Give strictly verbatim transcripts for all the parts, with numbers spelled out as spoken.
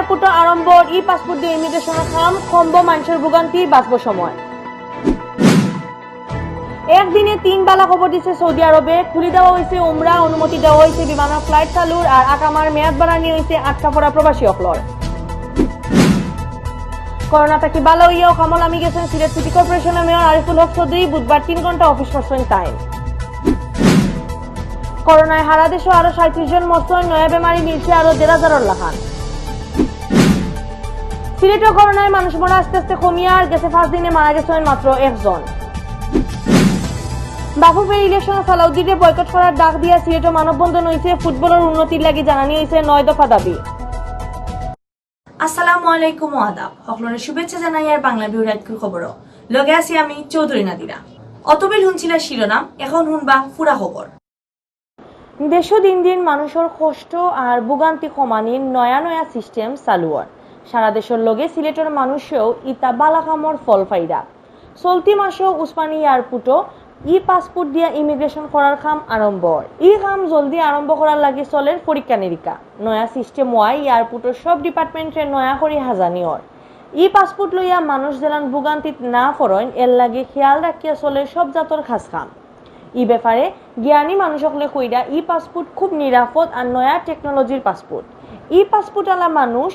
এয়ারপোর্টো আরম্ভ ই পাসপোর্ট দিয়া ইমিগ্রেশনর কাম, কমবো মানষর ভোগান্তি, বাঁচবো সময়। একদিনে তিন বালা খবর দিছে সৌদি আরবে, খুলি দেওয়া অইছে উমরা, অনুমতি দেওয়া অইছে বিমানর ফ্লাইট চালুর, আর আকামার মেয়াদ বাড়ানি অইছে আটকা পড়া প্রবাসী অকলর। করোনা থাকি বালা অইয়াও কামো লামি গেছইন সিলেট সিটি কর্পোরেশনর মেয়র আরিফুল হক চৌধুরী। বুধবার তিন ঘন্টা অফিস করছইন তাইন। করোনায় হারা দেশো আরো সাঁইত্রিশ জন মরছইন, নয়া বেমারি মিলছে আরো দেড় হাজারর লাখান। সিলেটো করোনায় মানুষ মরা আস্তে আস্তে কমিয়ার, গেছে পাঁচ দিনে মারা গেছইন মাত্র একজন। বাফুফের ইলেকশন সালাউদ্দিনরে বয়কট করার ডাক দিয়া সিলেটো মানববন্ধন অইছে, ফুটবলর উন্নতির লাগি জানানি অইছে নয় দফা দাবি। আসসালামু আলাইকুম ও আদাব। হকলরে শুভেচ্ছা জানাইয়ার বাংলা ভিউ রাইতকুর খবরো। লগে আছি আমি চৌধুরী নাদিরা। অতবিল হুনছিলা শিরোনাম, এখন হুনবা পুরা খবর। দেশো দিন দিন মানুষর কষ্ট আর ভোগান্তি কমানির নয়া নয়া সিস্টেম চালু অর। সারা দেশর লগে সিলেটর মানুষেও ইতা বালা কামর ফল পাইরা। চলতি মাসো উসমানী এয়ারপোর্টো ই পাসপোর্ট দিয়া ইমিগ্রেশন করার কাম আরম্ভ অর। ই কাম জলদি আরম্ভ করার লাগি চলের পরীক্ষা নিরীক্ষা। নয়া সিস্টেম অওয়ায় এয়ারপোর্টর সব ডিপার্টমেন্টরে নয়া করি হাজানি অর। ই পাসপোর্ট লইয়া মানুষ যেলান ভোগান্তিত না পড়ইন, এর লাগি খেয়াল রাখিয়া চলের সব জাতর খাস কাম। ই ব্যাপারে জ্ঞানী মানুষ অকলে কইরা ই পাসপোর্ট খুব নিরাপদ আর নয়া টেকনোলজির পাসপোর্ট। ই পাসপোর্ট আলা মানুষ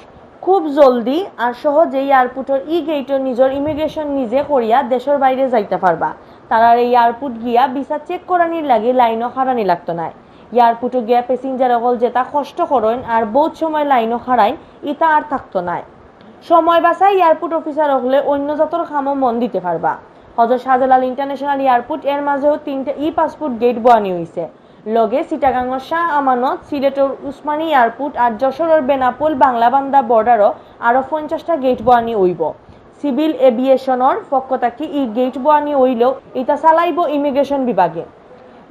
খুব জলদি আর সহজে এয়ারপোর্টর ই গেইটো নিজর ইমিগ্রেশন নিজে করিয়া দেশর বাইরে যাইতা পারবা। তারারে এয়ারপোর্ট গিয়া ভিসা চেক করানির লাগি লাইনো খাড়ানি লাগতো নায়। এয়ারপোর্টো গিয়া প্যাসেঞ্জার অকল যেতা কষ্ট করইন আর বউত সময় লাইনো খাড়াইন, ইতা আর থাকতো নায়। সময় বাঁচায় এয়ারপোর্ট অফিসার অকলে অন্য জাতর কামো মন দিতে পারবা। হজরত শাহজালাল ইন্টারন্যাশনাল এয়ারপোর্ট এর মাঝেও তিনটা ই পাসপোর্ট গেইট বওয়ানি অইছে। লগে চিটাগাংর শাহ আমানত, সিলেটর উসমানী এয়ারপোর্ট আর যশোরর বেনাপোল বাংলাবান্ধা বর্ডারো আরো পঞ্চাশটা গেইট বওয়ানি অইবো। সিভিল এভিয়েশনর পক্ষ থাকি ই গেইট বওয়ানি অইলেও ইতা চালাইবো ইমিগ্রেশন বিভাগে।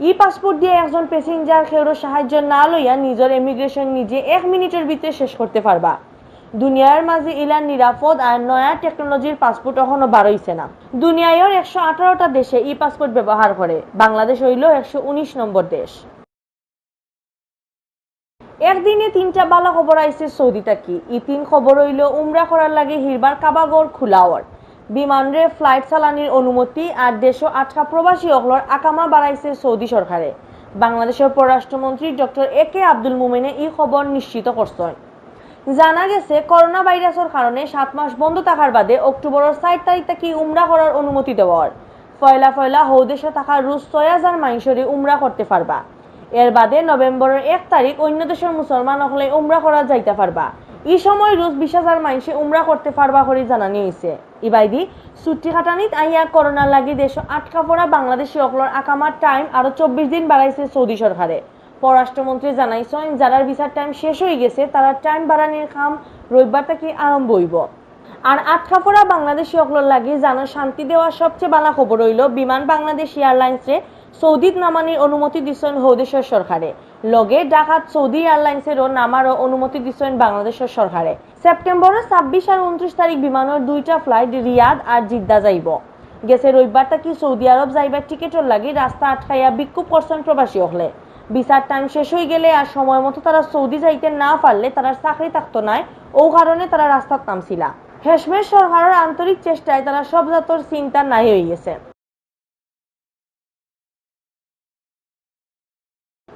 ই পাসপোর্ট দিয়া একজন প্যাসেঞ্জার কেউরো সাহায্য না লইয়া নিজর ইমিগ্রেশন নিজে এক মিনিটর ভিতরে শেষ করতে পারবা। দুনিয়ার মাঝে ইলা নিরাপদ আর নয়া টেকনোলজির পাসপোর্ট অখনো বার অইছে না। দুনিয়ার একশো আঠারোটা দেশে ই পাসপোর্ট ব্যবহার করে, বাংলাদেশ অইলো একশো উনিশ নম্বর দেশ। একদিনে তিনটা বালা খবর আইছে সৌদি থাকি। ই তিন খবর অইলো উমরা করার লাগি হিরবার কাবাগর খুলা অর, বিমানরে ফ্লাইট চালানির অনুমতি আর দেশো আটকা প্রবাসী অকলর আকামা বাড়াইছে সৌদি সরকারে। বাংলাদেশর পররাষ্ট্রমন্ত্রী ডক্টর এ কে আব্দুল মোমেনে ই খবর নিশ্চিত করছইন। জানা গেছে, করোনা ভাইরাসর কারণে সাত মাস বন্ধ থাকার বাদে অক্টোবরর চাইর তারিখ থাকি উমরা করার অনুমতি দেওয়া অর। পয়লা পয়লা হউ দেশো থাকা রুশ ছয় হাজার মানষরে উমরা করতে পারবা। এর বাদে নভেম্বরর এক তারিখ অন্য দেশর মুসলমান অকলে উমরা করা যাইতা পারবা। ই সময় রুশ বিশ হাজার মানষে উমরা করতে পারবা করি জানানি অইছে। ইবায়দি ছুটি কাটানিত আইয়া করোনার লাগি দেশো আটকা পড়া বাংলাদেশি অকলর আকামার টাইম আরো চব্বিশ দিন বাড়াইছে সৌদি সরকারে। পররাষ্ট্রমন্ত্রী জানাইছইন, যারার ভিসার টাইম শেষ অইগেছে, তারার টাইম বাড়ানির কাম রবিবার থাকি আরম্ভ অইবো। আর আটকা পড়া বাংলাদেশি অকলর লাগি জানো শান্তি দেওয়া সবচেয়ে বালা খবর অইলো, বিমান বাংলাদেশ এয়ারলাইন্সরে সৌদিত নামানির অনুমতি দিছইন হউ দেশর সরকারে। লগে ঢাকাত সৌদি এয়ারলাইন্সেরও নামারও অনুমতি দিছইন বাংলাদেশর সরকারে। সেপ্টেম্বরর ছাব্বিশ আর ঊনত্রিশ তারিখ বিমানর দুইটা ফ্লাইট রিয়াদ আর জিদ্দা যাইবো। গেছে রবিবার থাকি সৌদি আরব যাইবার টিকেটর লাগি রাস্তা আটকাইয়া বিক্ষোভ করছইন প্রবাসী অকলে। ভিসার টাইম শেষ অইগেলে আর সময় মতো তারা সৌদি যাইতে না পারলে তারার চাকরি থাকতো নায়, অউ কারণে তারা রাস্তাত নামছিলা। হেশমেশ সরকারর আন্তরিক চেষ্টায় তারা সব জাতর চিন্তা নাই অইগেছে।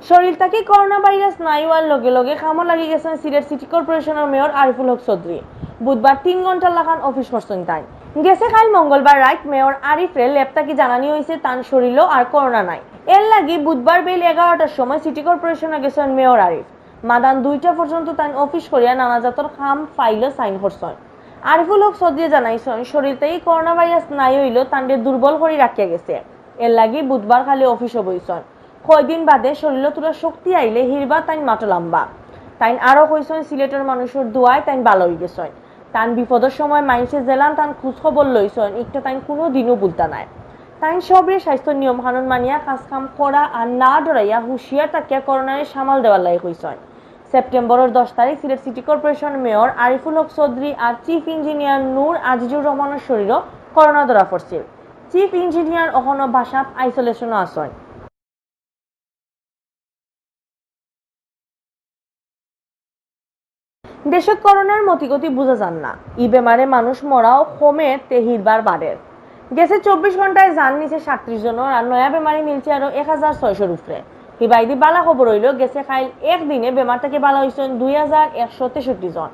শরীর থাকি করোনা ভাইরাস নাই অওয়ার লগে লগে কামো লাগি গেছইন সিলেট সিটি কর্পোরেশনর মেয়র আরিফুল হক চৌধুরী। বুধবার তিন ঘন্টার লাখান অফিস করছইন তাইন। গেছে কাইল মঙ্গলবার রাইত মেয়র আরিফরে ল্যাব থাকি জানানি অইছে তান শরীরো আর করোনা নাই। এর লাগি বুধবার বেইল এগারোটার সময় সিটি কর্পোরেশনো গেছইন মেয়র আরিফ। মাদান দুইটা পর্যন্ত তাইন অফিস করিয়া নানা জাতর কাম ফাইলো সাইন করছইন। আরিফুল হক চৌধুরী জানাইছইন, শরীর থাকি করোনা ভাইরাস নাই অইলেও তানরে দুর্বল করি রাখিয়া গেছে। এর লাগি বুধবার খালি অফিসো বইছইন। কয়দিন বাদে শরীরো থুড়া শক্তি আইলে হিরবার তাইন মাঠো লামবা। তাইন আরো কইছইন, সিলেটর মানুষর দোয়ায় তাইন বালা অইগেছইন। তান বিপদর সময় মাইনষে যেলান তান খোঁজ খবর লইছইন, ইকটা তাইন কুনু দিনও ভুলতা নায়। তাইন সবরে স্বাস্থ্য নিয়ম কানুন মানিয়া কাজ কাম করা আর না ডরাইয়া হুঁশিয়ার থাকিয়া করোনারে সামাল দেওয়ার লাগি কইছইন। সেপ্টেম্বরর দশ তারিখ Sylhet city corporation mayor Ariful Haque Chowdhury আর চিফ ইঞ্জিনিয়ার নূর আজিজুর রহমানর শরীরো করোনা ধরা পড়ছিল। চিফ ইঞ্জিনিয়ার অখনো বাসাত আইসোলেশনো আছইন। দেশো করোনার মতিগতি বুঝা যার না। ই বেমারে মানুষ মরাও কমের তে হিরবার বাড়ের। গেছে চব্বিশ ঘন্টায় জান নিছে সাতত্রিশ জনর, আর নয়া বেমারি মিলছে আরো এক হাজার ছয়শোর উপরে। হিবায়দি বালা খবর অইলো, গেছে কাইল একদিনে বেমার থাকি বালা অইছইন দুই হাজার একশো তেষট্টি জন।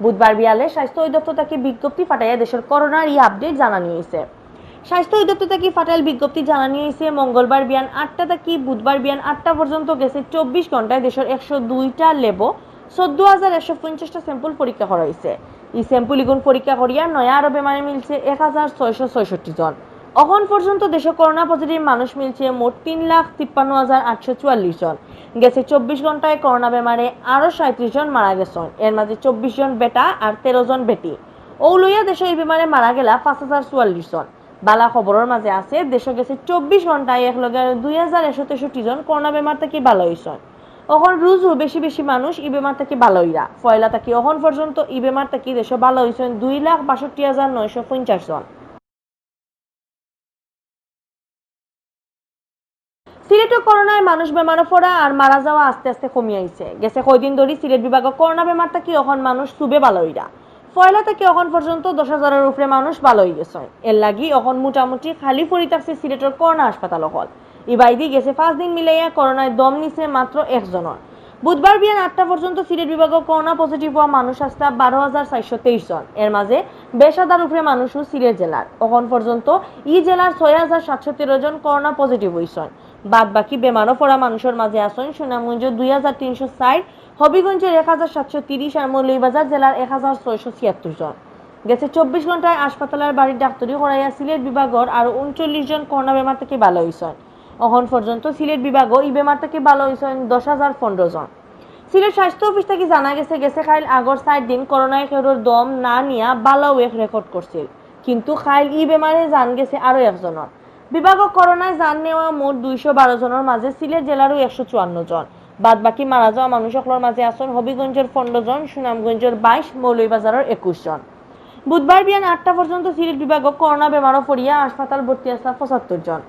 বুধবার বিয়ালে স্বাস্থ্য অধিদপ্তর থাকি বিজ্ঞপ্তি ফাটাইয়া দেশর করোনার ই update জানানি অইছে। স্বাস্থ্য অধিদপ্তর থাকি ফাটাইল বিজ্ঞপ্তি জানানি অইছে, মঙ্গলবার বিয়ান আটটা থাকি বুধবার বিয়ান আটটা পর্যন্ত গেছে চব্বিশ ঘন্টায় দেশর একশো দুইটা ল্যাবো চৌদ্দ হাজার একশো পঞ্চাশটা sample পরীক্ষা করা অইছে। ই sample ইগুন পরীক্ষা করিয়া নয়া আরো বেমারি মিলছে এক হাজার ছয়শো ছয়ষট্টি জন। অখন পর্যন্ত দেশো করোনা positive মানুষ মিলছে মোট তিন লাখ তিপ্পান্ন হাজার আটশো চুয়াল্লিশ জন। গেছে চব্বিশ ঘন্টায় করোনা বেমারে আরো সাঁইত্রিশ জন মারা গেছইন, এর মাঝে চব্বিশ জন বেটা আর তেরো জন বেটি। অউ লইয়া দেশো ই বেমারে মারা গেলা পাঁচ হাজার চুয়াল্লিশ জন। বালা খবরর মাঝে আছে, দেশো গেছে চব্বিশ ঘন্টায় এক লগে আরো দুই হাজার একশো তেষট্টি জন করোনা বেমার থাকি বালা অইছইন। অখন রুজু বেশি বেশি মানুষ ই বেমার থাকি বালা অইরা। পয়লা থাকি অখন পর্যন্ত ই বেমার থাকি দেশো বালা অইছইন দুই লাখ বাষট্টি হাজার নয়শো পঞ্চাশ জন। সিলেটো করোনায় মানুষ বেমারো পড়া আর মারা যাওয়া আস্তে আস্তে কমি আইছে। গেছে কয়দিন ধরি সিলেট বিভাগো করোনা বেমার থাকি অখন মানুষ সুবে বালা অইরা। পয়লা থাকি অখন পর্যন্ত দশ হাজারর উপরে মানুষ বালা অই গেছইন। এর লাগি অখন মোটামুটি খালি পড়ি থাকছে সিলেটর করোনা হাসপাতাল অকল। ইবায়দি গেছে পাঁচ দিন মিলাইয়া করোনায় দম নিছে মাত্র একজনর। বুধবার বিয়ান আটটা পর্যন্ত সিলেট বিভাগো করোনা positive অওয়া মানুষ আছলা বারো হাজার চাইরশো তেইশ জন। এর মাঝে বিশ হাজার উপরে মানুষও সিলেট জেলার। অখন পর্যন্ত ই জেলার ছয় হাজার সাতশো তেরো জন করোনা positive অইছইন। বাদ বাকি বেমারো পড়া মানুষর মাঝে আছইন সুনামগঞ্জর দুই হাজার তিনশো চাইর, হবিগঞ্জর এক হাজার সাতশো তিরিশ আর মৌলভীবাজার জেলার এক হাজার ছয়শো ছিয়াত্তর জন। গেছে চব্বিশ ঘন্টায় হাসপাতালর বাড়ির ডাক্তারি করাইয়া সিলেট বিভাগর আরো ঊনচল্লিশ জন করোনা বেমার থাকি বালা অইছইন। অখন পর্যন্ত সিলেট বিভাগো ই বেমার থাকি বালা অইছইন দশ হাজার পনেরো জন। সিলেট স্বাস্থ্য অফিস থাকি জানা গেছে, গেছে কাইল আগর চাইর দিন করোনায় কেউরর দম না নিয়া বালা অইয়া record করছিল, কিন্তু কাইল ই বেমারে জান গেছে আরো একজনর। বিভাগো করোনায় জান নেওয়া মোট দুইশো বারো জনর মাঝে সিলেট জেলারও একশো চুয়ান্ন জন। বাদ বাকি মারা যাওয়া মানুষ অকলর মাঝে আছইন হবিগঞ্জর পনেরো জন, সুনামগঞ্জর বাইশ, মৌলভীবাজারর একুশ জন। বুধবার বিয়ান আটটা পর্যন্ত সিলেট বিভাগো করোনা বেমারো পড়িয়া হাসপাতাল ভর্তি আছলা পঁচাত্তর জন।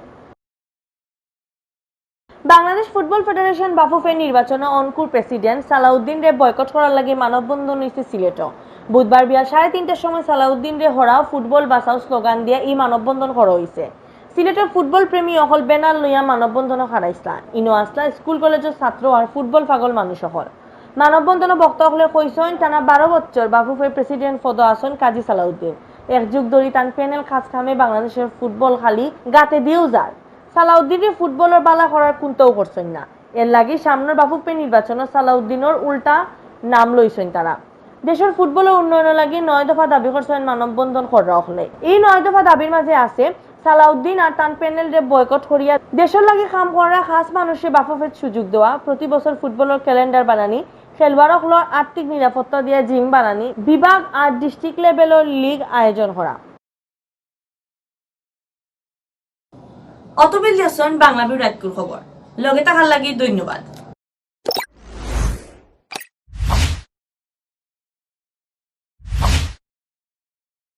বাংলাদেশ ফুটবল ফেডারেশন বাফুফে নির্বাচনো অনকুর প্রেসিডেন্ট সালাউদ্দিনরে boycott করার লাগি মানববন্ধন অইছে সিলেটো। বুধবার বিয়াল সাড়ে তিনটার সময় সালাউদ্দিনরে হরাও, ফুটবল বাঁচাও স্লোগান দিয়া ই মানববন্ধন করা অইছে। সিলেটর ফুটবল প্রেমী অকল ব্যানার লইয়া মানববন্ধনো খাড়াইছলা। ইনো আছলা স্কুল কলেজর ছাত্র আর ফুটবল পাগল মানুষ অকল। মানববন্ধনো বক্তা অকলে কইছইন, টানা বারো বছর বাফুফের প্রেসিডেন্ট পদো আছইন কাজী সালাউদ্দিন। এক যুগ ধরি তান প্যানেল খাস কামে বাংলাদেশর ফুটবল খালি গাতে দিয়েও যায়। সালাউদ্দিনে ফুটবলর বালা করার কুন্তাও করছইন না। এর লাগি সামনের বাফুফে নির্বাচনো সালাউদ্দিনর উল্টা নাম লইছইন তারা। দেশর ফুটবলর উন্নয়নর লাগি নয় দফা দাবি করছইন মানববন্ধন কররা অকলে। ই নয় দফা দাবির মাঝে আছে সালাউদ্দিন আর তান প্যানেলরে boycott করিয়া দেশর লাগি কাম কররা খাস মানুষরে বাফুফেত সুযোগ দেওয়া, প্রতি বছর ফুটবলর ক্যালেন্ডার বানানি, খেলোয়াড় অকলর আর্থিক নিরাপত্তা দিয়া জিম বানানি, বিভাগ আর ডিস্ট্রিক্ট লেভেলর লিগ আয়োজন করা। অতবিল দেখছইন বাংলা ভিউ রাইতকুর খবর। লগে থাকার লাগি ধন্যবাদ।